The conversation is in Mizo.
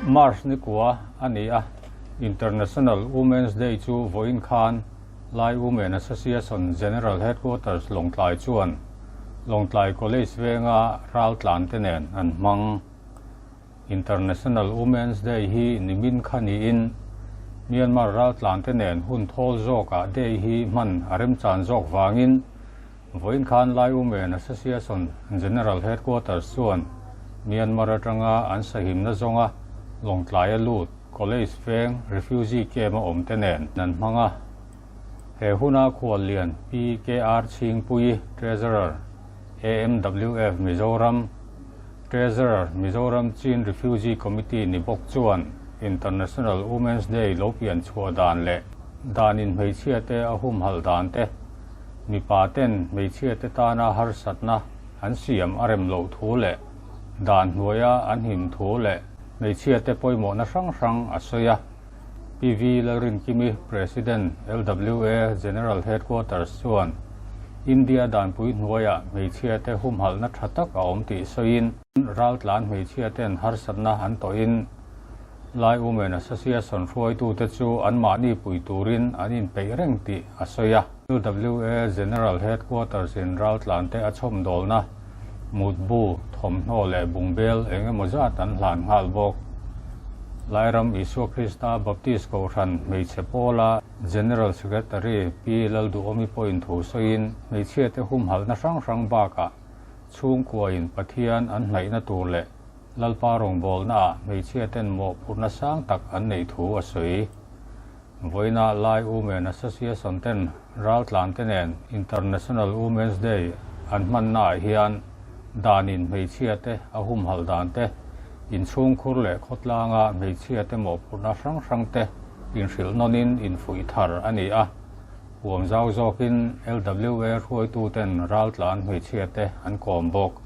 March ni kua a ni a, International Women's Day chu vawiin khan Lai Women Association General Headquarters Lawngtlai chuan Lawngtlai College venga raltlan te nen an hmang. International Women's Day hi nimin kha niin Myanmar raltlan te nen hun thawl zawkah day hi hman a remchan zawk vangin Vawiin khan Lai Women Association General Headquarters chuan Myanmar atanga an sahimna zawnga Lawngtlaia lut College veng refugee camp a awm te nen an hmang a. He huna khuallian Pi KR Chhingpui, Treasurer, AMWF Mizoram, Treasurer, Mizoram Chin Refugee Committee ni bawk chuan International Women's Day lo pian chhuah dan leh danin hmeichhia te a humhalh dan te, mipa ten hmeichhia te tana harsatna an siam a rem loh thu leh dan hnuaia an him thu leh hmeichhia te pawimawhna hrang hrang a sawi a. PV Lalrinkimi, President, LWA General Headquarters chuan India danpui hnuaiah hmeichhia te humhalhna tha tak a awm tih sawiin, raltlan hmeichhia ten harsatna an tawhin Lai Women Association hruaitute chu anmahni pui turin an inpeih reng tih a sawi a. LWA General Headquarters in raltlan te a chhawmdawlna mutbu, thawmhnaw leh bungbel eng emaw zat an hlan nghal bawk. Lairam Isua Krista Baptist Kohhran hmeichhe pawla General Secretary Pi Lalduhawmi pawhin thu sawiin hmeichhiate humhalhna hrang hrang bakah chhungkuain Pathian an hnaihna tur leh Lalpa rawngbawlnaah hmeichhiaten mawhphurhna sang tak an neih thu a sawi. Vawiina Lai Women Association ten raltlan te nen International Women's Day an hmannaah hian danin hmeichhia te a humhalh dan te, inchhungkhur leh khawtlanga hmeichhia te mawhphurhna hrang hrang te inhrilh nawnin infuih thar a ni a. Huam zau zawkin LWA hruaituten raltlan hmeichhia te an kawm bawk.